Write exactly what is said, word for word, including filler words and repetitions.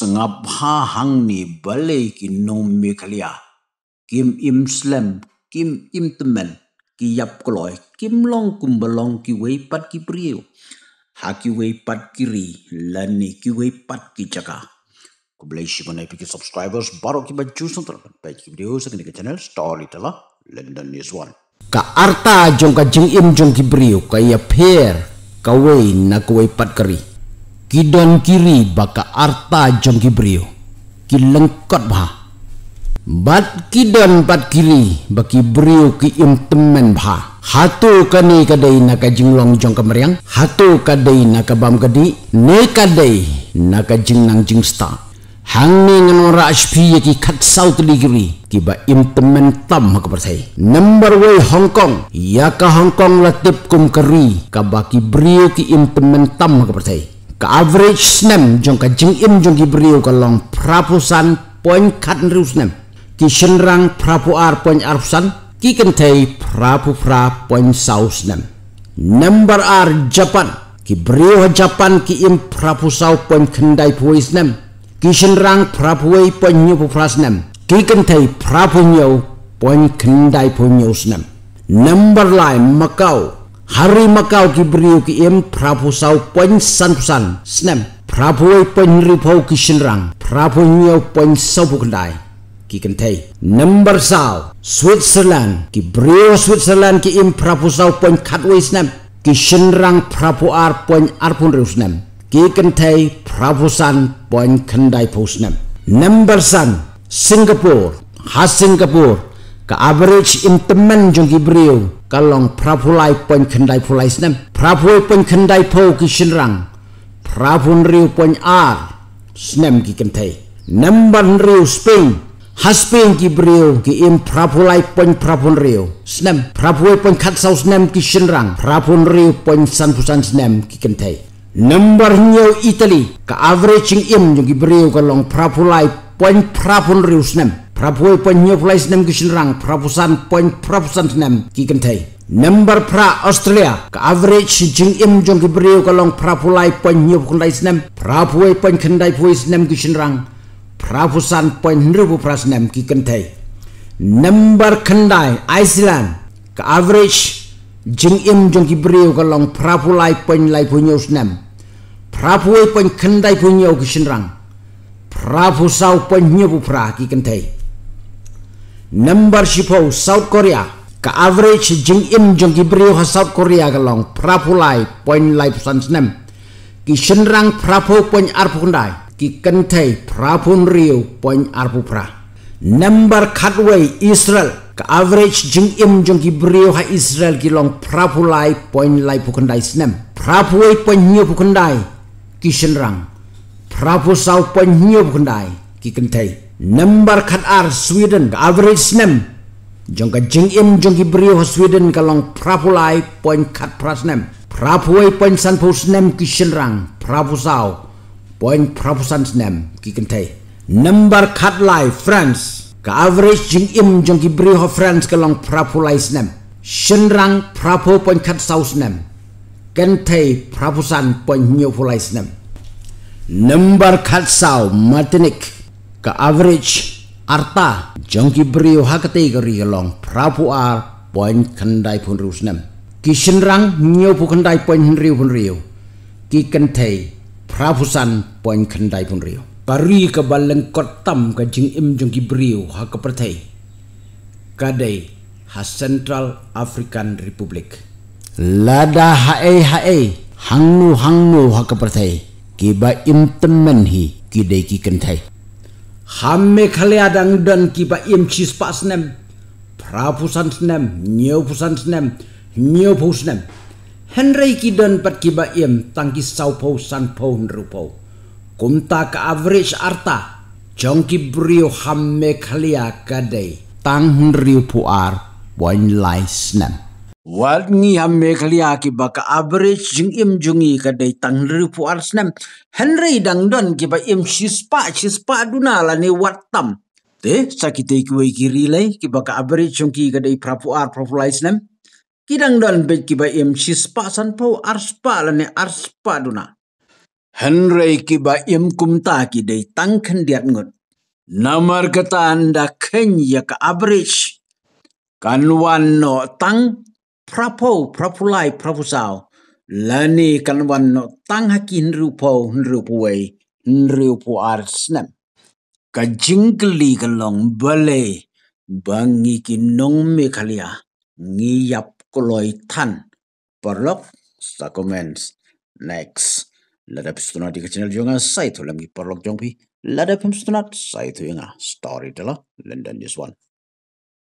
Sngap bha hangne balei ki nong Meghalaya kim im slem, kim im tymmen, ki ïap kloi, kim long kumba long kiwei pat ki briew ha kiwei pat ki ri lane kiwei pat ki jaka. Khublei shibun ïa phi ki subscribers baroh kiba ju sngewtynnat ban peit ki video sa kane ka channel Storyteller London News One. Ka arta jong ka jingim jong ki briew ka ïapher kawei na kawei pat ka ri. Ki don ki ri ba ka arta jong ki briew ki lyngkot bha. Bad ki don pat ki ri ba ki briew ki im tymmen bha. Hato kane ka dei na ka jinglong jong ka mariang? Hato ka dei na ka bam ka dih? Ne ka dei na ka jingnang jingstad? Hangne ngan wanrah sha phi ïa ki khatsaw tylli ki ri kiba im tymmen tam ha ka pyrthei. Number wei, Hong Kong. Ïa ka Hong Kong la tip kum ka ri kaba ki briew ki im tymmen tam ha ka pyrthei. Ka average snem jong ka jingim jong ki briew ka long phraphew san point khathynriew snem, ki shynrang phraphew ar point arphew san, ki kynthei phraphew phra point saw snem. Number ar, Japan. Ki briew ha Japan ki im phraphew saw point khyndaiphew wei snem, ki shynrang phraphew wei point hynñiewphew phra snem, ki kynthei phraphew hynñiew point khyndaiphew hynñiew snem. Number lai, Macau. Ha ri Macau ki briew ki im phraphew saw point sanphew san snem, phraphew wei point hynriewphew ki shynrang, phraphew hynñiew point sawphew khyndai ki kynthei. Number saw, Switzerland. Ki briew Switzerland ki im phraphew saw point khatwei snem, ki shynrang phraphew ar point arphew hynriew snem, ki kynthei phraphew san point khyndaiphew snem. Number san, Singapore. Ha Singapore ka average im tymmen jong ki briew ka long phraphew lai point khyndaiphew lai snem, phraphew wei point khyndaiphew ki shynrang, phraphew hynriew point ar snem ki kynthei. Number hynriew, Spain. Ha Spain ki briew ki im phraphew lai point phraphew hynriew snem, phraphew wei point khatsaw snem ki shynrang, phraphew hynriew point sanphew san snem ki kynthei. Number hynñiew, Italy. Ka average jingim jong ki briew ka long phraphew lai point phraphew hynriew snem, phraphew wei point hynñiewphew lai snem ki shynrang, phraphew san point phraphew san snem ki kynthei. Number phra, Australia. Ka average jingim jong ki briew ka long phraphew lai point hynñiewphew khyndai snem, phraphew wei point khyndaiphew wei snem ki shynrang, phraphew san point hynriewphew phra snem ki kynthei. Number khyndai, Iceland. Ka average jingim jong ki briew ka long phraphew lai point laiphew hynñiew snem, phraphew wei point khyndaiphew hynñiew ki shynrang, phraphew saw point hynñiewphew phra ki kynthei. Number shiphew, South Korea. Ka average jingim jong ki briew ha South Korea ka long phraphew lai point laiphew san snem, ki shynrang phraphew point arphew khyndai, ki kynthei phraphew hynriew point arphew phra. Number khatwei, Israel. Ka average jingim jong ki briew ha Israel ki long phraphew lai point laiphew khyndai snem, phraphew wei point hynñiewphew khyndai ki shynrang, phraphew saw point hynñiewphew khyndai ki kynthei. Number khatar, Sweden. Ka average snem jong ka jingim jong ki briew ha Sweden ka long phraphew lai point khatphra snem, phraphew wei point sanphew snem ki shynrang, phraphew saw point phraphew san snem ki kynthei. Number khatlai, France. Ka average jingim jong ki briew ha France ka long phraphew lai snem, shynrang phraphew point khatsaw snem, kynthei phraphew san point hynñiewphew lai snem. Number khatsaw, Martinique. Ka average arta jong ki briew ha katei ka ri ka long phraphew ar point khyndaiphew hynriew snem, ki shynrang hynñiewphew khyndai point hynriewphew hynriew, ki kynthei phraphew san point khyndaiphew hynriew. Ka ri kaba lyngkot tam ka jingim jong ki briew ha ka pyrthei ka dei ha Central African Republic. Lada haei haei, hangno hangno ha ka pyrthei, kiba im tymmen hi ki dei ki kynthei. Ha Meghalaya dang don kiba im shispah snem, phraphew san snem, hynñiewphew san snem, hynñiewphew snem. Hynrei ki don pat kiba im tang ki sawphew, sanphew, hynriewphew. Kumta ka average arta jong ki briew ha Meghalaya ka dei tang hynriewphew ar point lai snem. Wat ngi ha Meghalaya kiba ka average jingim jong ngi ka dei tang hynriewphew ar snem, hynrei dang don kiba im shispah, shispah duna lane wat tam. Te sa kitei kiwei ki ri lei kiba ka average jong ki ka dei phraphew ar, phraphew lai snem, ki dang don beit kiba im shispah, sanphew, arspah lane arspah duna. Hynrei kiba im kumta ki dei tang khyndiat ngut. Namar kata ynda kheiñ ïa ka average kan wan noh tang phraphew, phraphew lai, phraphew saw. Lane kan wan noh tang ha ki hynriewphew, hynriewphew wei, hynriewphew ar snem. Ka jingkylli ka long balei ba ngi ki nong Meghalaya ngi ïap kloi than. Paralok, sa comments. Next. Lada phi sngewtynnat ïa ka channel jong nga, sa ïathuh lem ïa ki paralok jong phi. Lada phim sngewtynnat, sa ïathuh ïa nga. Storyteller, London News One.